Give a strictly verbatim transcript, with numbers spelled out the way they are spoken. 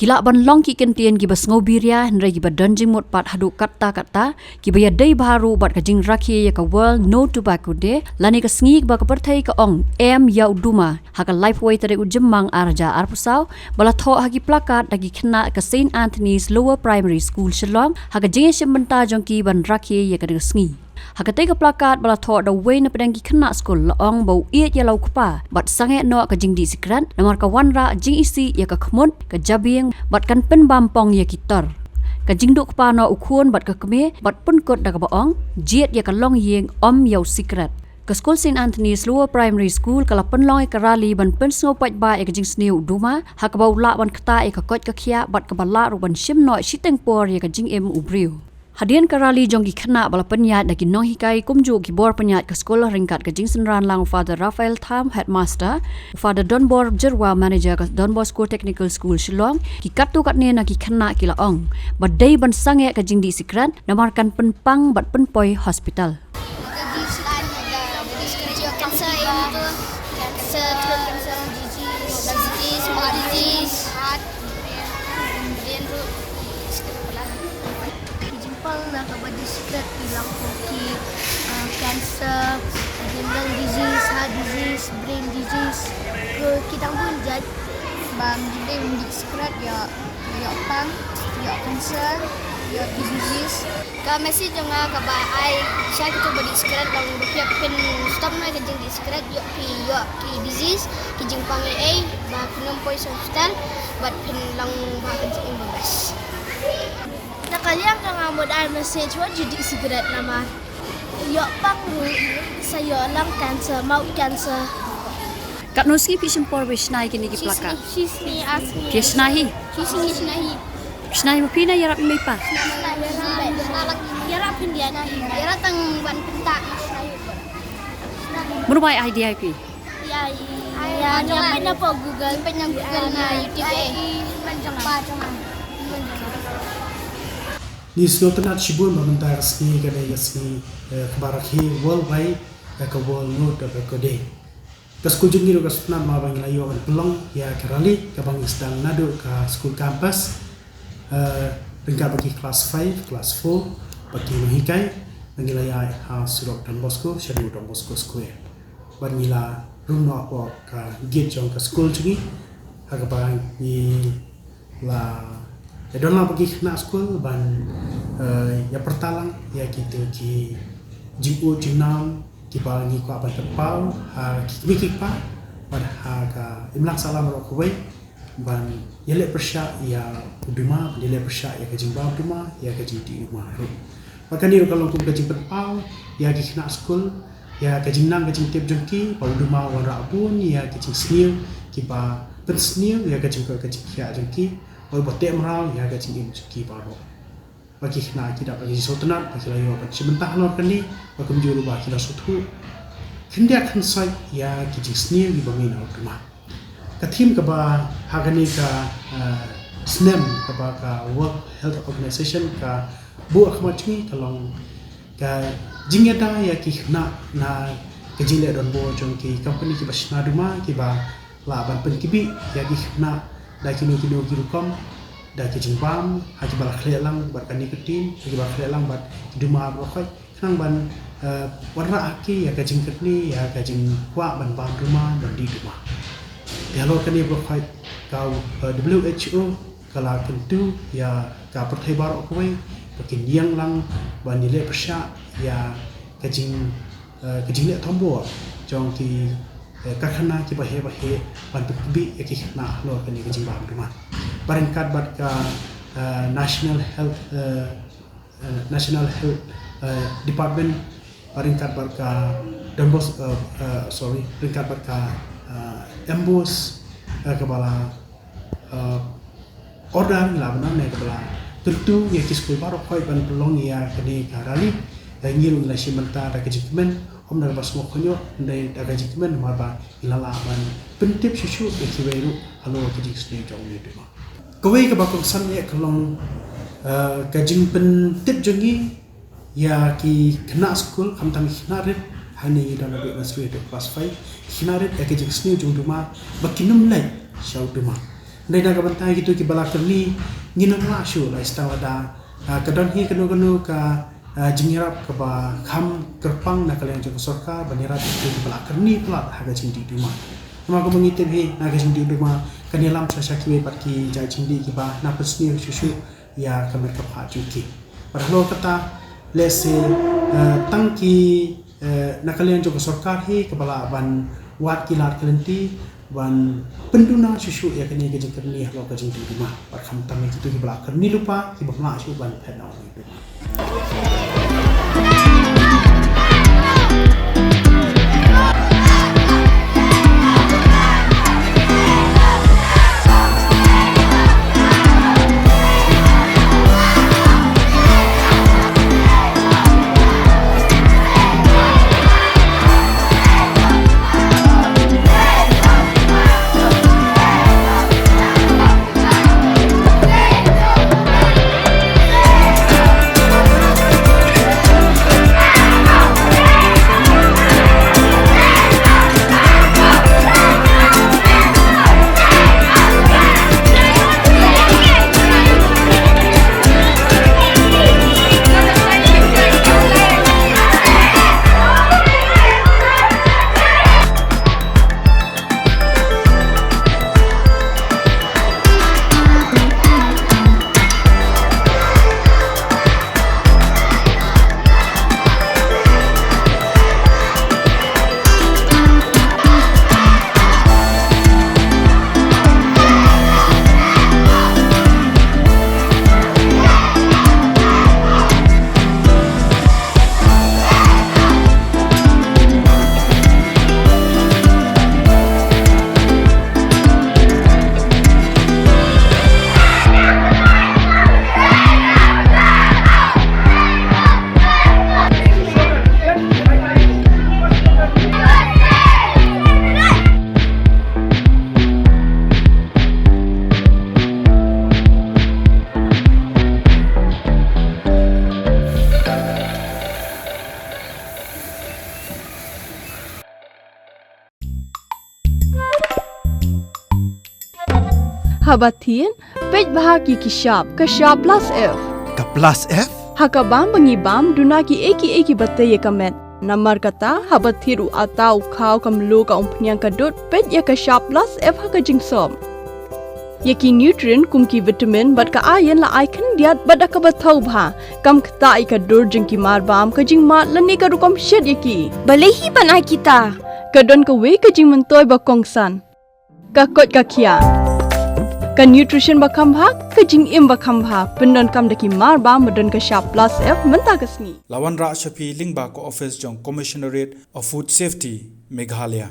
Ki lah ban long ki kyntien kiba sngewbiria hynrei kiba don jingmut pat haduh katta katta, kiba ïadei bha ruh bad ka jingrakhe ïa ka World No Tobacco Day, lane ka sngi ba ka pyrthei ka ong Em ïa u duma, ha ka laiphew tarik u Jymmang ar hajar arphew saw, ba la thoh ha ki plakat da ki khynnah ka Saint Anthony's Lower Primary School Shillong, ha ka jingïashim bynta jong ki ban rakhe ïa kane ka sngi. Ha katei ka plakat ba la thoh da uwei na pdeng ki khynnah skul la ong ba u ïeit ïa la u kpa bad sangeh noh ka jingdih sikret, namar ka wanrah jingisih ïa ka khmut, ka jabieng, bad kan pynbam pong ïa ki tor. Ka jingduh kpa noh u khun bad ka kmie, bad pynkut da kaba ong, jied ïa ka longïing, ym ïa u sikret. Ka skul Saint Anthony's Lower Primary School ka la pynlong ïa ka rally ban pynsngew paidbah ïa ka jingsniew u duma, ha kaba u lah ban ktah ïa ka koit ka khiah, bad kaba lah ruh ban shim noh shiteng por ïa ka jingim u briew. Hadien ka rally jong ki khynnah ba la pynïaid da ki nonghikai kumjuh ki bor pynïaid ka skul ryngkat ka jingsynran lang u Father Raphael Tham, Headmaster, u Father Donbor Jyrwa, Manager ka Don Bosco Technical School Shillong, ki katto katne na ki khynnah ki la ong ba dei ban sangeh ka jingdih sikret, namar kan pynpang bad pynpoi hospital. Ki jingpang na kaba dih sikret ki long kum ki, uh, cancer, adrenal disease, heart disease, brain disease. Ki dang bun jait. Ba ym dei ban dih sikret, ïoh, ïoh pang, ïoh cancer, ïoh kidney disease. Ka message jong nga kaba ai sha kito ba dih sikret long ba phi ïa phin stop noh ka jingdih sikret, ïoh phi ïoh ki disease, ki jingpang ei ei, ba phin ym poi sha hospital, bad phin long ba ka jingim ba best. Na ka liang ka nga mut ai message wat ju dih sikret namar ïoh pang ruh sa ïoh lang cancer, mouth cancer. Katno sngi phi shim por ba shna ïa kine ki plakat? Shi sngi, shi sngi, ar sngi. Phi shna hi? Shi sngi shna hi. Shna hi ma phi ne ïarap i mei i pa? Ïarap phin ïa na hi. Ïarap tang ban pynta. Mano ba ai idea ïa phi? Ïa, ïa, ïa, ïa peit na Google, peit na Google na YouTube eh. Ngi sngewtynnat shibun ba mynta ka sngi ka dei ka sngi, eh, kaba rakhe worldwide, eh, ka World No Tobacco Day. Ka skul jong ngi ruh ka sngewtynnat namar ba ngi la ïoh ban pynlong ïa ka rally kaba ngi sdang naduh ka skul campus, eh, ryngkat bad ki class five, class four, bad ki nonghikai, ba ngi la ïaid ha surok Don Bosco, shaduh Don Bosco Square. Bad ngi la rung noh hapoh ka gate jong ka skul jong ngi, ha kaba ngi la ïa don lang bad ki khynnah skul ban, eh, ïa pyrta lang ïa kito ki jingud jingnam kiba ngi kwah ban pynpaw ha ki kmie ki kpa bad ha ka imlang sahlang baroh kawei ban ïaleh pyrshah ïa u duma, ban ïaleh pyrshah ïa ka jingbam duma, ïa ka jingdih duma ruh. Bad kane ruh ka long kum ka jingpynpaw ïa ki khynnah skul ïa ka jingnang ka jingtip jong ki ba u duma u wanrah bun ïa ka jingsniew kiba pynsniew ïa ka jingkoit ka jingkhiah jong ki, bad uba teh mraw ïa ka jingim jong ki baroh. Ba ki khynnah ki dap ha ka jingsngewtynnat ba ki la ïoh ban shim bynta halor kane, ba kumjuh ruh ba ki la sngewthuh khyndiat khynsoit ïa ki jingsniew kiba mih na u duma. Ka theme kaba ha kane ka, eh, snem kaba ka World Health Organization ka buh ha khmat jong ngi ka long ka jingïada ïa ki khynnah na ka jingleh donbor jong ki company kiba shna duma kiba lah ban pynkbit ïa ki khynnah da kino kino ki rukom, da ki jingbam ha kiba la khleh lang bad ka nicotine, ha kiba la khleh lang bad ki duma baroh khoit, khnang ban, eh, wanrah ha ki ïa ka jingkyrkhu, ïa ka jingkwah ban bam duma, ban dih duma. Te halor kane baroh khoit ka, eh, W H O ka la kyntu ïa ka pyrthei baroh kawei ba kin ïeng lang ban ïaleh pyrshah ïa ka jing, eh, ka jingleh thombor jong ki, eh, karkhana kiba heh ba heh ban pynkbit ïa ki khynnah halor kane ka jingbam duma. Bad ryngkat bad ka, eh, National Health, eh, eh, National Health, eh, Department, bad ryngkat bad ka Don Bos-, eh, eh, sorry, ryngkat bad ka, eh, MBOSE, eh, kaba la, eh, order ngi la ban ne kaba la kyntu ïa ki skul baroh khoit ban pynlong ïa kane ka rally. Eh, ngi ruh ngi la shim bynta da ka jingkmen, ym da kaba sngewkynnoh, hynrei da ka jingkmen namar ba ngi la lah ban pyntip shuh shuh ïa kiwei ruh halor ka jingsniew jong u duma. Kawei kaba kongsan eh ka long, eh, ka jingpyntip jong ngi ïa ki khynnah skul, khamtam ki khynnah rit, hangne ngi don haduh nursery haduh class five, ki khynnah rit ïa ka jingsniew jong u duma, ba kin ym leit sha u duma. Dei na ka bynta kito kiba la kyrni, ngin ym lah shuh la ista wada, ah, ka don hi kano kano ka, ah, jingïarap kaba kham kyrpang na ka liang jong ka sorkar ban ïarap ïa kito kiba la kyrni palat ha ka jingdih duma. Namar kumba ngi tip hi, na ka jingdih duma kan ïalam sha sha kiwei pat ki jait jingdih kiba na pynsniew shuh shuh ïa ka met ka phad jong ki. Bad halor kata, lehse, eh, tang ki, eh, na ka liang jong ka sorkar hi kaba lah ban wad ki lad ki lynti ban pynduna shuh shuh ïa kane ka jingkyrni halor ka jingdih duma. Bad khamtam ïa kito kiba la kyrni lypa kiba ym lah shuh ban phet noh. Haba thied, peit bha ïa ki shap, ka shap plus F. Ka plus F? Ha ka bam ba ngi bam, duna kiei kiei kiba tei ïa ka met. Namar kata, haba thied u atta, u khaw, ka mluh, ka umphniang, ka dud, peit ïa ka shap plus F ha ka jingsop. Ïa ki nutrient kum ki vitamin bad ka iron la ai khyndiat bad da kaba thaw bha. Kam ktah ïa ka dur jong ki mar bam, ka jingmad lane ka rukom shet ïa ki. Balei hi ban ai kita? Ka don kawei ka jingmyntoi ba kongsan. Ka koit ka khiah. Ka nutrition ba kham bha, ka jingim ba kham bha. Pyndonkam da ki mar bam ba don ka shap plus F mynta ka sngi. La wanrah sha phi lyngba ka office jong Commissionerate of Food Safety, Meghalaya.